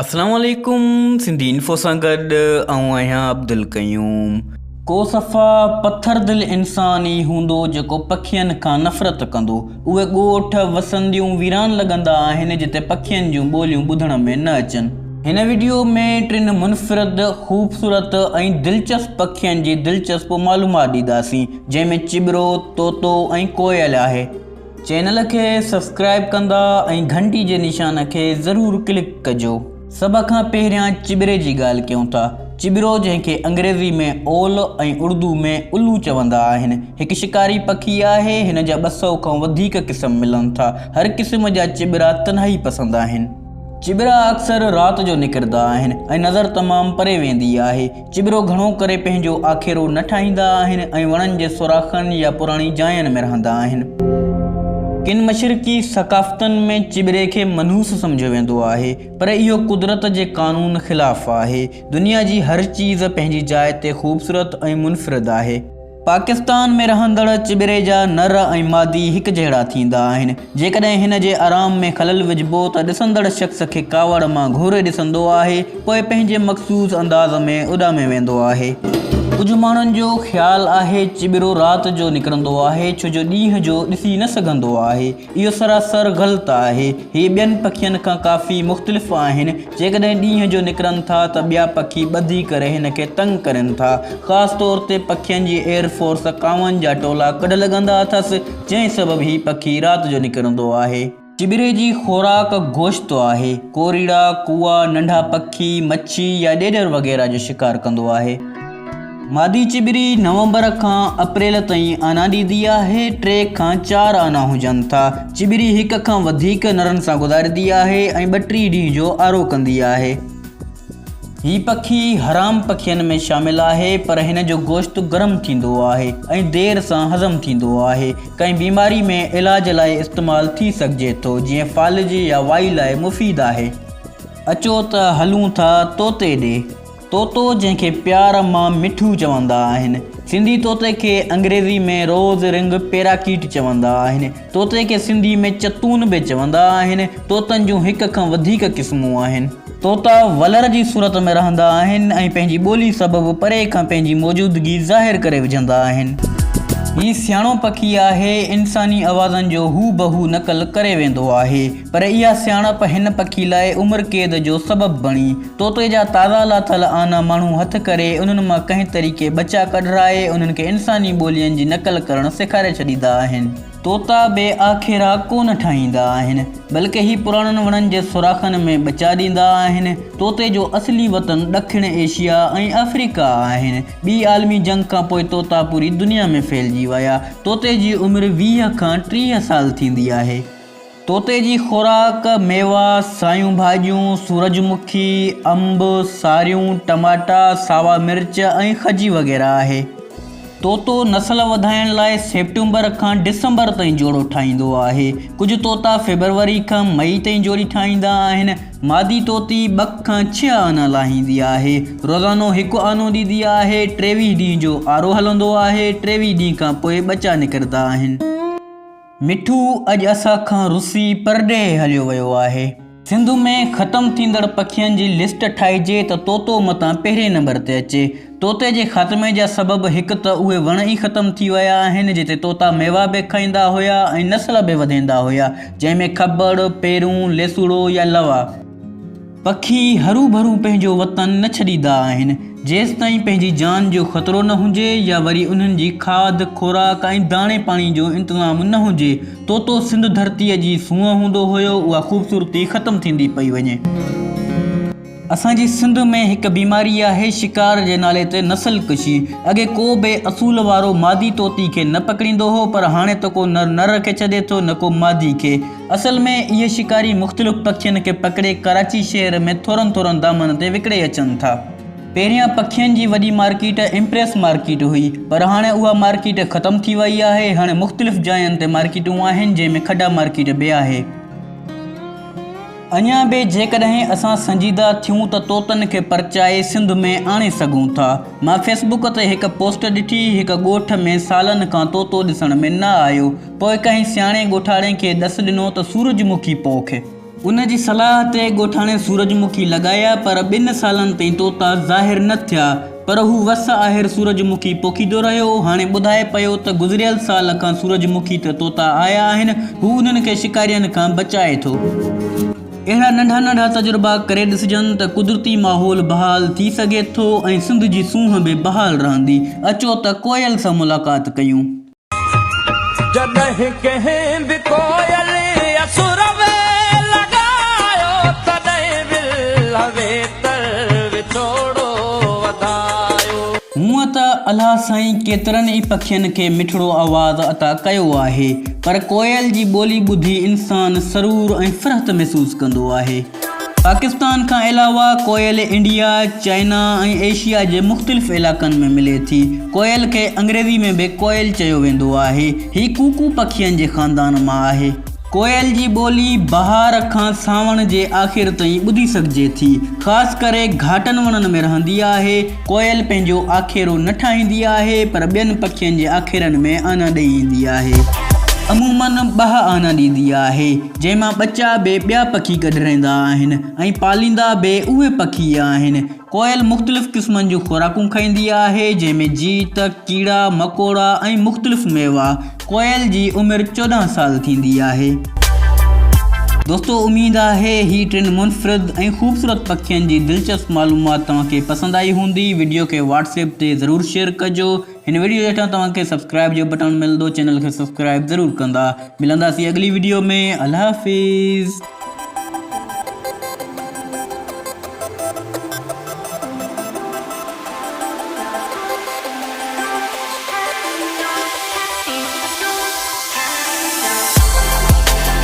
اسلام عليڪم سنڌي انفو سان گڏ آئون آهيان عبدالقيوم. ڪو صفا پٿر دل انسان ئي هوندو جيڪو پکين کان نفرت ڪندو. اهي ڳوٺ، وسنديون ويران لڳندا آهن جتي پکين جون ٻوليون ٻڌڻ ۾ نه اچن. هن وڊيو ۾ ٽن منفرد، خوبصورت ۽ دلچسپ پکين جي دلچسپ معلومات ڏينداسين جنهن ۾ چٻرو، طوطو ۽ ڪوئل آهي. چينل کي سبسڪرائيب ڪندا ۽ گهنٽي جي نشان کي ضرور ڪلڪ ڪجو. سڀ کان پهريان چٻري جي ڳالهه ڪيون ٿا. چٻرو جنهن کي انگريزي ۾ اول ۽ اردو ۾ الو چوندا آهن. هڪ شڪاري پکي آهي. هن جا 200 کان وڌيڪ قسم ملن ٿا. هر قسم جا چٻرا تنهائي پسند آهن. چٻرا اڪثر رات جو نڪرندا آهن ۽ نظر تمام پري ويندي آهي. چٻرو گهڻو ڪري پنهنجو آکيرو نه ٺاهيندا آهن ۽ وڻن جي سوراخن يا پراڻي جاين ۾ رهندا آهن. ڪن مشرقي ثقافتن ۾ چٻري کي منحوس سمجهيو ويندو آهي، پر اهو قدرت جي قانون خلاف آهي. دنيا جي هر چيز پنهنجي جاء تي خوبصورت ۽ منفرد آهي. پاڪستان ۾ رهندڙ چٻري جا نر ۽ مادي هڪجهڙا ٿيندا آهن. جيڪڏهن هن جي آرام ۾ خلل وجهبو ته ڏسندڙ شخص کي ڪاوڙ مان گهوري ڏسندو آهي، پوء پنهنجي مخصوص انداز ۾ اڏامي ويندو آهي. ڪجهه ماڻهن جو خيال آهي چٻرو رات جو نڪرندو آهي ڇو جو ڏينهن جو ڏسي نه سگهندو آهي. اهو سراسر غلط آهي. هي ٻين پکين کان ڪافي مختلف آهن. جيڪڏهن ڏينهن جو نڪرن ٿا ته ٻيا پکي ٻڌي ڪري هن کي تنگ ڪرين ٿا. خاص طور تي پکين جي ايئر فورس ڪانون جا ٽولا ڪڍ لڳندا اٿس، جنهن سبب هي پکي رات جو نڪرندو آهي. چٻري جي خوراڪ گوشت آهي. ڪوريڙا، ڪوئا، ننڍا پکي، مڇي يا ڏيڏر وغيره جو شڪار ڪندو آهي. مادي چٻري نومبر کان اپريل تائين آنا ڏيندي آهي، ٽي کان چار آنا هجن ٿا. چٻري هڪ کان وڌيڪ نرن سان گذاريندي آهي ۽ 32 ڏينهن جو آرو ڪندي آهي. هي پکي حرام پکين ۾ شامل آهي پر هن جو گوشت گرم ٿيندو آهي ۽ دير سان هضم ٿيندو آهي. ڪنهن بيماري ۾ علاج لاء استعمال ٿي سگهجي ٿو جيئن فالج يا وائي لاء مفيد آهي. اچو ته هلون ٿا طوطي ڏي. طوطو جنهن کي پيار مان مٺو چوندا آهن. سنڌي طوطي کي انگريزي ۾ روز رنگ پيراڪيٽ چوندا آهن. طوطي کي سنڌي ۾ چتون به چوندا آهن. طوطن جون هڪ کان وڌيڪ قسمون آهن. طوطا ولر جي صورت ۾ رهندا آهن ۽ پنهنجي ٻولي سبب پري کان پنهنجي موجودگي ظاهر ڪري وجهندا آهن. هي سياڻو پکي آهي، انساني آوازن جو هو بهو نقل ڪري ويندو آهي. پر اها سياڻپ هن پکي لاء عمر قيد جو سبب بڻي. طوطي جا تازا لاٿل آنا ماڻهو هٿ ڪري انهن مان ڪنهن طريقي ٻچا ڪڍرائي انهن کي انساني ٻولين جي نقل ڪرڻ سيکاري ڇڏيندا آهن. طوطا به آکيرا ڪونه ٺاهيندا آهن، بلڪه هي پراڻن وڻن جي سوراخن ۾ ٻچا ڏيندا آهن. طوطي جو اصلي وطن ڏکڻ ايشيا ۽ آفريڪا آهن. ٻي عالمي جنگ کان پوء طوطا پوري دنيا ۾ ڦهلجي ويا. طوطي جي عمر 20 کان 30 سال ٿيندي آهي. طوطي جي خوراڪ ميوا، سايون ڀاڄيون، سورج مکي، انب، ساريون، ٽماٽا، ساوا مرچ ۽ کجي وغيره آهي. طوطو نسل وڌائڻ لاء سيپٽمبر کان ڊسمبر تائين جوڙو ٺاهيندو آهي. ڪجهه طوطا فيبروري کان مئي تائين جوڙي ٺاهيندا آهن. مادي طوطي ٻه کان ڇهه آنا لاهيندي آهي. روزانو هڪ آنو ڏيندي آهي. 23 ڏينهن جو آرو هلندو آهي. 23 ڏينهن کان پوء ٻچا نڪرندا آهن. مٺو اڄ اسان کان رسي پرڏيهه هليو ويو آهي. سنڌ ۾ ختم ٿيندڙ پکين جي لسٽ ٺاهجي ته طوطو متان پهرين نمبر تي اچي. طوطي جي خاتمي جا سبب هڪ ته اهي وڻ ئي ختم ٿي ويا آهن جتي طوطا ميوا به کائيندا هيا ۽ نسل به وڌيندا هيا جنهن ۾ کٻڙ، پيرون، ليسوڙو يا لوا. پکي هروڀرو پنهنجو وطن نه ڇڏيندا آهن، جيستائين پنهنجي جان جو خطرو نه هجي يا وري انهن جي کاڌ خوراڪ ۽ داڻي پاڻي جو انتظام نه هجي. طوطو سنڌ ڌرتيء جي سونهن هوندو هيو، اها خوبصورتي ختم ٿيندي پئي وڃي. اسان جي سنڌ ۾ هڪ بيماري آهي شڪار جي نالي تي نسل ڪشي. اڳي ڪو به اصول وارو مادي طوطي کي نه پڪڙيندو هو پر هاڻي ته ڪو نر نر کي ڇڏي ٿو نه ڪو مادي کي. اصل ۾ اهي شڪاري مختلف پکين کي پڪڙي ڪراچي شهر ۾ ٿورن ٿورن دامن تي وڪڻي اچن ٿا. پهريان پکين جي وڏي مارڪيٽ ايمپريس مارڪيٽ هئي پر هاڻي اها مارڪيٽ ختم ٿي وئي آهي. هاڻي مختلف جاين تي مارڪيٽون آهن جنهن ۾ کڏا مارڪيٽ به آهي. اڃا به جيڪڏهن اسان سنجيده ٿيون ته طوطن کي پرچائي سنڌ ۾ آڻي سگهون ٿا. مان فيس بڪ تي هڪ پوسٽ ڏٺي، هڪ ڳوٺ ۾ سالن کان طوطو ڏسڻ ۾ نه آيو. پوء ڪنهن سياڻي ڳوٺاڻي کي ڏس ڏنو ته سورج مکي پوک. ان جي صلاح تي ڳوٺاڻي سورج مکي لڳايا پر ٻن سالن تائين طوطا ظاهر نه ٿيا پر هو وس آهر سورج مکي پوکيندو رهيو. هاڻي ٻڌائي پيو ته گذريل سال کان سورج مکي تي طوطا آيا آهن، هو انهن کي شڪارين کان بچائي ٿو. اهڙا ننڍا ننڍا تجربا ڪري ڏسجن ته قدرتي ماحول بحال ٿي سگهي ٿو ۽ سنڌ جي سونهن به بحال رهندي. اچو ته ڪوئل سان ملاقات ڪيون. جڏهن ڪنهن به ڪوئل اسر ۾ لڳايو، تڏهن ولهه ويتر وڇوڙو وڌايو. هونء ته الله سائين ڪيترن ئي پکين کي مٺڙو آواز عطا ڪيو آهي، پر ڪوئل جي ٻولي ٻڌي انسان سرور ۽ فرحت محسوس ڪندو آهي. پاڪستان کان علاوه ڪوئل انڊيا، چائنا ۽ ايشيا جي مختلف علائقن ۾ ملي ٿي. ڪوئل کي انگريزي ۾ به ڪوئل چيو ويندو آهي. هي ڪوڪو پکين جي خاندان مان آهي. ڪوئل جي ٻولي بهار کان سانوڻ جي آخر تائين ٻڌي سگهجي ٿي. خاص ڪري گهاٽن وڻن ۾ رهندي آهي. ڪوئل پنهنجو آکيرو نه ٺاهيندي آهي پر ٻين پکين جي آکيرن ۾ آنا ڏئي ايندي آهي. عموماً ٻه آنا ڏيندي آهي، جنهن مان ٻچا به ٻيا پکي ڪڍرائيندا آهن ۽ پاليندا به اهي پکي ئي آهن. ڪوئل مختلف قسمن جون خوراڪون کائيندي آهي، جنهن ۾ جيت، ڪيڙا، مڪوڙا ۽ مختلف ميوا. ڪوئل جي عمر 14 سال ٿيندي آهي. دوستو اميد آهي هي ٽن منفرد ۽ خوبصورت پکين جي دلچسپ معلومات توهان کي پسند آئي هوندي وڊيو کي واٽس ايپ تي ضرور شيئر ڪجو هن وڊيو جي هيٺان توهان کي سبسڪرائب جو بٽڻ ملندو چينل کي سبسڪرائب ضرور ڪندا ملنداسين اڳلي وڊيو ۾ الله حافظ.